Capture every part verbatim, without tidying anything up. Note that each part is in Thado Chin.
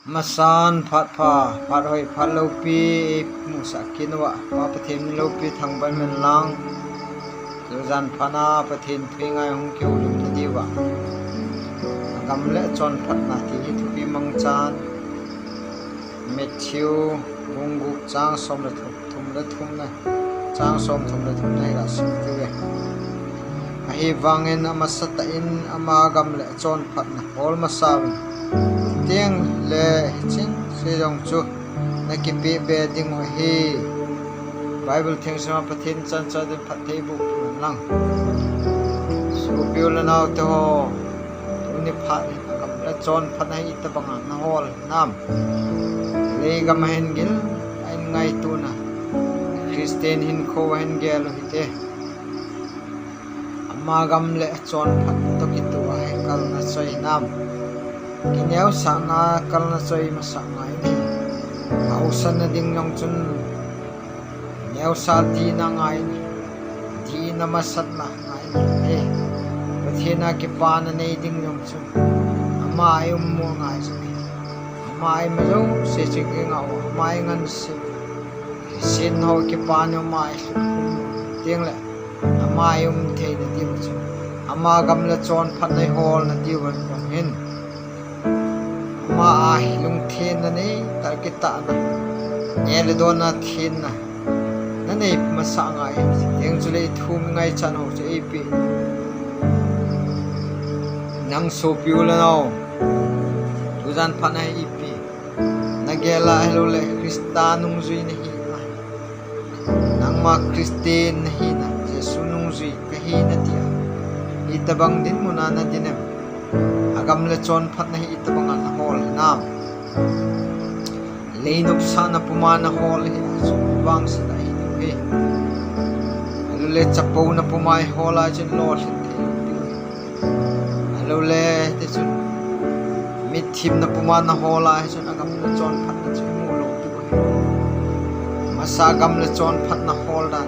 Masan phat pha, phat hoi, phat loupi, eimusah kit uva, Pa Pathen min loupi thangvah in lang. Tujan phat na Pathen thu i ngai hung kihoulim na diuva, agam le achonphatna ti hi thupi mangchan. Matthew bung gup chang som le thum, thum le thum na, chang som thum le thum na hi gasim diu ve. Ahivangin amasatah in ama gam le achonphatna hol masa uvin. Chuteng le hicheng se jong chu nakipeh be diu ahi. Bible thengsim a Pathen chanchin din phatthei boh uvin lang. Sopi u le nao teho, tuni phat hi agam le achonphatna hi itobanga nahol nam? Leigam a hin gil a in ngaitona Christian hinkho a hin gel u hite. Ama gam le achonphatna toh kitoh a hi kalna choi nam? Kineosahna kalna choi masa ngai in. Hausatna ding jong chun neosah dihna ngai in. Dihna masatna ngai in. Pathen a kipana nei ding jong chun ama a i um u ngai jong hi. Ama a i ma jouse chu i ngah u, ama a i nganse u. Sin ho kipana um a i lhut khum u. Chuteng le ama a i um theina diu chu, ama gam le achonphatna i holna diu ahin, ama a hi lungthenna neitah, kitahna, neh le donna thenna nanei masa ngai. Chuteng chule i thu i ngaichat ho chu eipeh. Nang sopi u le nao, tujan phat na hi ipi nagel a, ahilouleh Christa nungjui nahi a, nangma Christian nahina, Jesu nungjui kahi nati a, itobang dinmun a nadin em? Agam le achonphatna hi itobanga nahol hinam? Lei nopsahna puma nahol ahi a chun vangset ahi diu ahi. Ahilouleh chapouna puma i hol a chun lolhin thei lou diu ahi. Ahilouleh tichun mitthemna puma nahol a hichun agam le achonphatna chu imu lou diu ahi. Masa gam le achonphatna hol dan,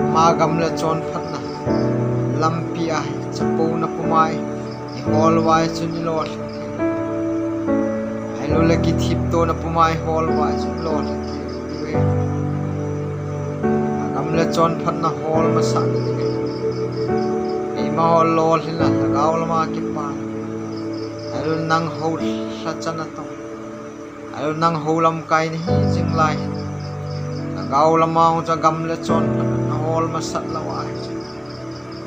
ama gam le achonphatna lampi a hi chapouna puma i hol uva hichun i lolhin thei. Ahilouleh kithiptona puma i hol uva hichun i lolhin thei. Agam le achonphatna hol masatna ding ahi. Eimaho lolhinna lhagao lama kipa. Ahilouleh nang hou lhacha natong, ahilouleh nang hou lamkai nahi jing lai, lhagao lama hung chu agam le achonphatna nahol masat lou ahi chu,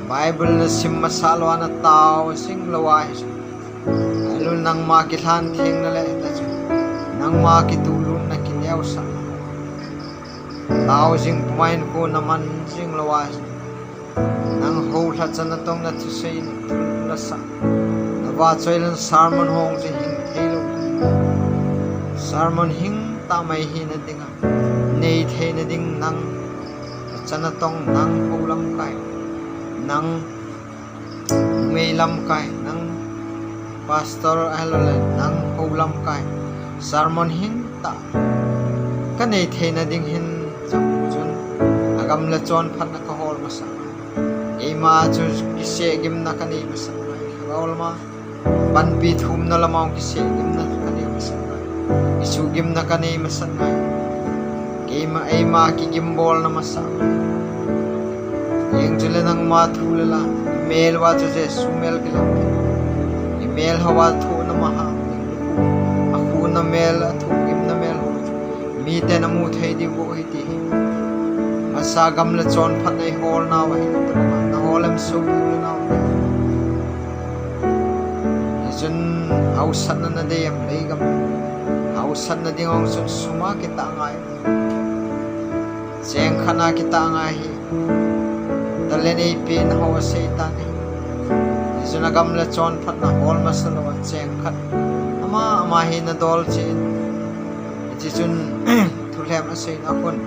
Bible nasim masat lou a, natao jing lou ahi chu, ahilouleh nangma kilhan thengna le hita chu, nangma kituhlutna, kineosahna, tao jing puma hinkho naman jing lou ahi chu, nang hou lhacha natong, nathusei, nathul nasah, navahchoi le sermon hung chu hing thei lou. Sermon hing tah mai hina dinga, nei theina ding nang lhacha natong, nang hou lamkai, nang numei lamkai, nang pastor ahilouleh nang hou lamkai, sermon hing tah kanei theina ding hin chang chun, agam le achonphatna kahol masa. Eima chu kisehgimna kanei masa ngai. Lhagao lama panpi thumna lama kisehgimna kanei masa ngai. Kisugimna kanei masa ngai. Keima eima kigimbolna masa ngai. Jeng chule nangma thu le la, imel uva chu Jesu mel kilang. Imel hou a thoh na maha. Akhuhna mel, athohgimna mel ho chu miten amu thei diu bou ahi ti hi. Masa gam le achonphatna i holnau ahi, nahol em sopi u le nao? Hichun hausatna nadei em leigam? Hausatna ding hung chun suma kitah ngai. Cheng khat na kitah ngai hi. Talent eipehna ho asei tan ahi. Hichun agam le achonphatna hol masa lou a cheng khat, ama ama hi nadol cheh in. Hiche chun thulhem aseina khun,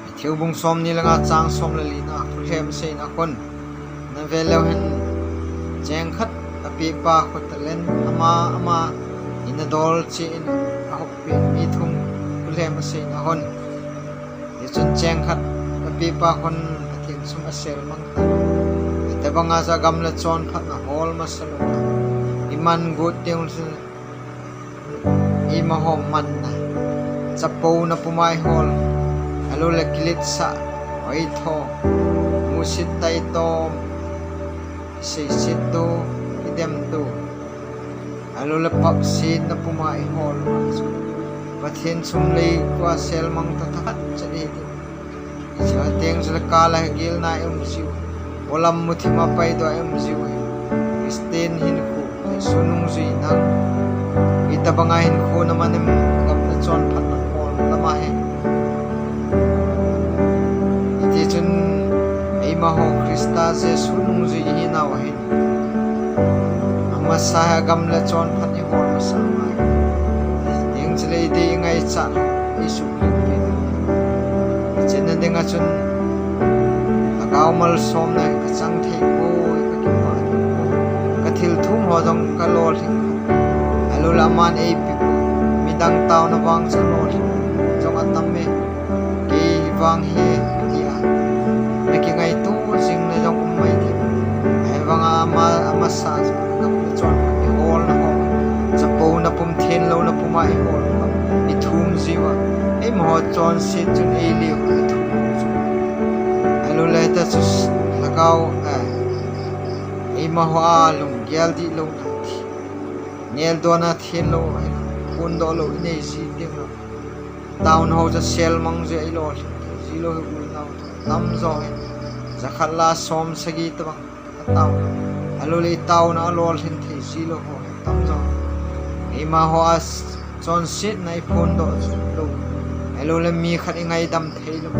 Matthew bung somni le nga chang som le lina thulhem aseina khun, nave leu hen, cheng khat apepa khu talent ama ama hi nadol cheh in, ahoupi mi thum thulhem aseina khun. Hichun cheng khat apepa khun Pathen sum asel mang tan. Hitobanga chu agam le achonphatna hol masa lou a, i man got teng chu, eima ho manna, chapouna puma ihol, ahilouleh kiletsah, hoitho, musit taitom, seiset to, idem to, ahilouleh papsetna puma ihol, Pathen sum lei tua selmang tah tah khat chat hi ti. Hiche teng chule kal a gilna i um jiu. Polam muthim a paidoh a i um jiu hi. Christian hinkho, Jesu nungjui nang. Itobanga hinkho naman em, gam le chonphatna hol lama hi. Hiti chun eima ho Christa Jesu nungjui ihinau ahin. Amasa hi gam le chonphat ihol masa mai. Teng chule idei ingaichat lou, isuhling peh. Chenna dinga chun, lhagao malsomna kachang thei poi, kakipah thei poi. Kathil thum ho jong kalolhing. Ahilouleh aman eipeh poi. Midang taona vang chu alolhing jong atam e. Kei vang hi, tia. Nakingaito jingna jong um mai thei. Ahivanga ama, amasa chu gam le chonphat iholna ho. Chapouna pum, thenlouna puma ihol. Ithum jiuva. Eima ho chonset chun eile ho ithum chu. Ahilouleh hita chu lhagao, eh, eima ho a lunggel dihlouna thi. Neldohna thenlou, phondoh lou inei ji teng lou. Taona ho chu selmang jeh a ilolhing thei jilou hi ulnau tamjo hi. Jakhat le som sagi tobang atao. Ahilouleh itaona alolhing thei jilou ho hi tamjo. Eima ho a chonsetna iphondoh lou. Ahilouleh mi khat ingaidam theilou.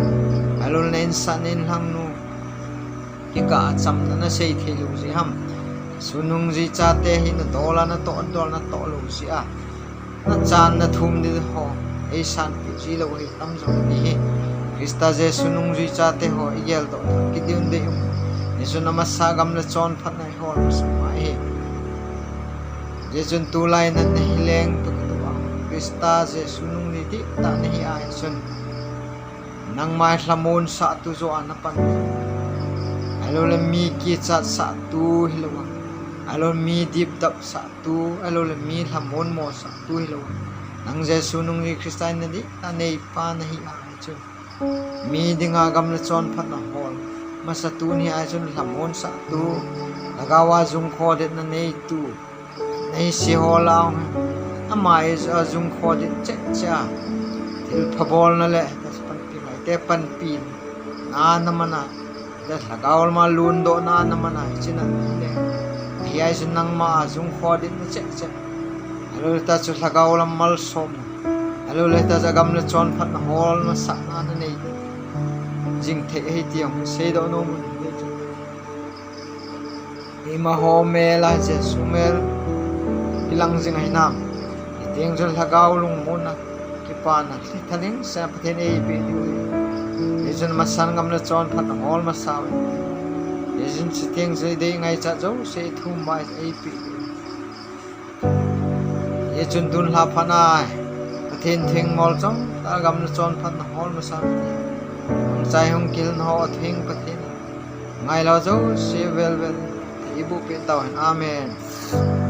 Ahilouleh na insahnu, na inlhangnu kikah a chamna nasei theilou jeh ham. Jesu nungjui chate hi nadol a natoh, nadol natoh lou jeh a nachan nathum ding ho eisanpeh jilou hi tamjo hi. Christa Jesu nungjui chate ho igeldoh thei kit diu dei um. Hichun amasa gam le chonphatna ihol masa mai hi. Hijeh chun tulai nat nahi leng toh kitoh a, Christa Jesu nungjui dihtah nahi a hichun, nangma lhamonsahtu joh a napan. Ahilouleh mi kichatsahtu hilouva, ahilouleh mi dipdapsahtu, ahilouleh mi lhamon mosahtu hilouva, nang Jesu nungjui Christa in nadihtah neipa nahi a hichun, mi dinga gam le chonphatna hol masatu nahi a hichun, lhamonsahtu, lhagao a jungkho detna neitu, nahise ho lah a, ama ajungkho det cheh cheh a, thilpha bolna le panpi ngaite panpina naman a, lhagao lama lundohna naman a, hichena le, ahi a hichun nangma ajungkho detna cheh cheh. Ahilouleh hita chu lhagao lam malsomna, ahilouleh hita chu gam le chonphatna hol masatna nanei jing thei ahi ti jong seidoh nom un. Eima ho mel a Jesu mel kilang jing ahinam. Hiteng chun lhagao lungmonna, kipana, thalheng seh a Pathen eipeh diu ahi. Hichun amasan gam le chonphatna hol masa uve. Hichun chuteng chun idei ngaichat jouse ithum uva eipeh diu ahi. Hichun tun lha phat a, Pathen thengmol chomtah gam le chonphatna hol masa uve. Hung chai hung kihilna ho atheng Pathen in ngailou jouse velvel in eiboh peh tauhen. Amen.